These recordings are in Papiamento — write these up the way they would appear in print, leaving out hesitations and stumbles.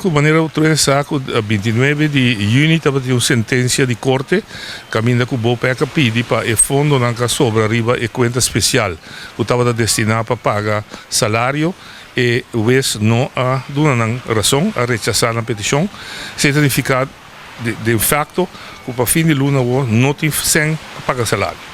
Ku manera tur hende sa ku 29 di yüni tabatin un sentensia di korte kaminda ku BOPEC a pidi pa e fondonan ku a sobra riba e kuenta spesial ku tabata destiná pa paga salario. E wes no a duna nan rason, a rechasá nan petishon. Esei ta nifiká den fakto ku pa fin di luna awor no tin sèn pa paga salario.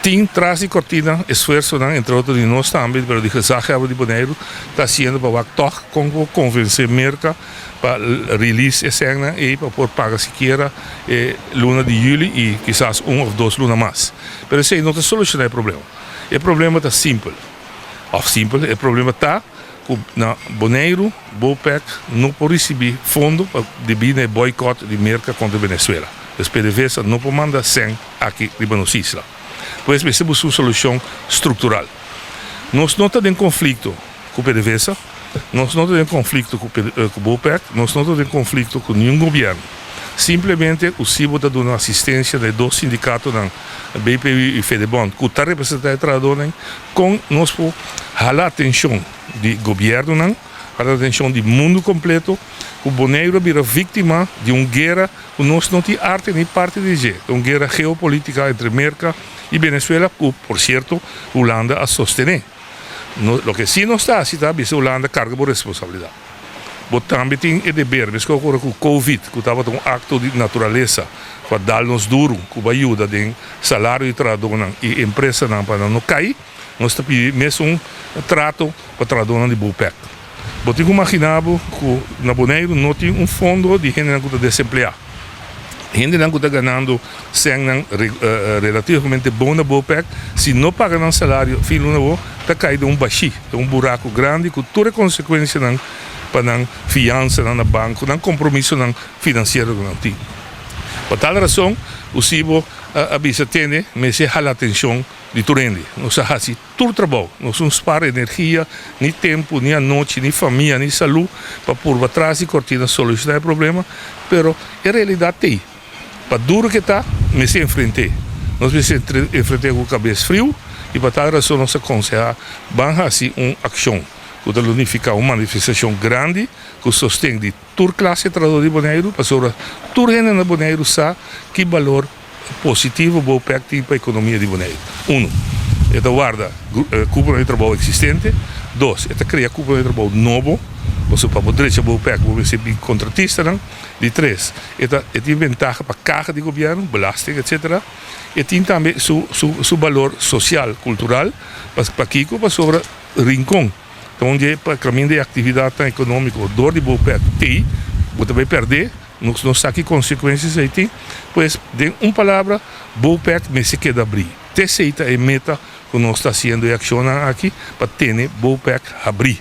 Tin tras di kortina esfuersonan, entre otro di nos tambe, pero di Gezaghebber di Boneiru ta hasiendo pa wak tòg kon por konvensé Merka pa release e sènnan ei pa por paga sikiera e luna di yüli i kisas un òf dos luna mas. Pero esei no ta solushoná e problema. E problema ta simpel. Òf simpel, e problema ta ku na Boneiru Bopec no por risibí fondo pa debí na e boycott di Merka kontra Venezuela. Pues PDVSA no por manda sèn aki riba nos isla. Pues mester buska un solushon struktural. Nos no ta den konflikto ku PDVSA, nos no ta den konflikto ku Bopec, nos no ta den konflikto ku niun gobièrnu. Simplemente ku si bo ta duna asistensia na e dos sindikatonan BPU i Fedebond ku ta representá e trahadónan, kon nos por hala atenshon di gobièrnunan, hala atenshon di mundu kompleto ku Boneiru a bira víktima di un guera ku nos no tin arte ni parti di dje, ta un guera geopolítika entre Merka i Venezuela ku, por sierto, Hulanda a sostené. Loke sí nos ta hasi ta bisa Hulanda karga bo responsabilidat. Bo tambe tin e deber, meskos ora ku Covid, ku tabata un akto di naturalesa ku a dal nos duru, ku bo a yuda den salario di trahadónan i empresanan pa nan no kai, nos ta pidi mesun trato pa trahadónan di Bopec. Bo tin ku maginá bo ku na Boneiru no tin un fondo di hendenan ku ta desempleá. Hendenan ku ta ganando sènnan relativamente bon na Bopec, si no paga nan salario fin luna bo ta kai den un bashí, den un buraku grandi ku tur e konsekuensianan pa nan fiansanan na banko, nan kompromisonan finansiero ku nan tin. Pa tal rason, USIBO a bisa tene mester hala atenshon di tur hende. Nos a hasi tur trabou, nos no spar energia, ni tempu, ni anochi, ni famia, ni salú pa purba tras di kortina solushoná e problema, pero e realidat t'ei. Pa duru ke ta, mester enfrent'é. Nos mester enfrent'é ku kabes friu i pa tal rason nos a konsehá ban hasi un akshon ku ta lo nifiká un manifestashon grandi ku sosten di tur klase trahadó di Boneiru, pasobra tur hende na Boneiru sa ki balor positivo Bopec tin pa ekonomia di Boneiru. Unu, e ta warda kuponan di trabou eksistente. Dos, e ta krea kuponan di trabou nobo, pasobra pa bo drecha Bopec bo mester bin kontratistanan. Di tres, e ta e tin bentaha pa kaha di gobièrnu, belasting etsetera. E tin tambe su su su balor sosial, kultural. Pakiko? Pasobra Rincon ta un di e kaminda di aktividatnan ekonómiko dor di Bopec tei bo ta bai pèrdè. Nos no sa ki konsekuensia esei tin. Pues, den un palabra, Bopec mester keda abrí. T'esei ta e meta ku nos ta hasiendo e akshonnan aki pa tene Bopec habrí.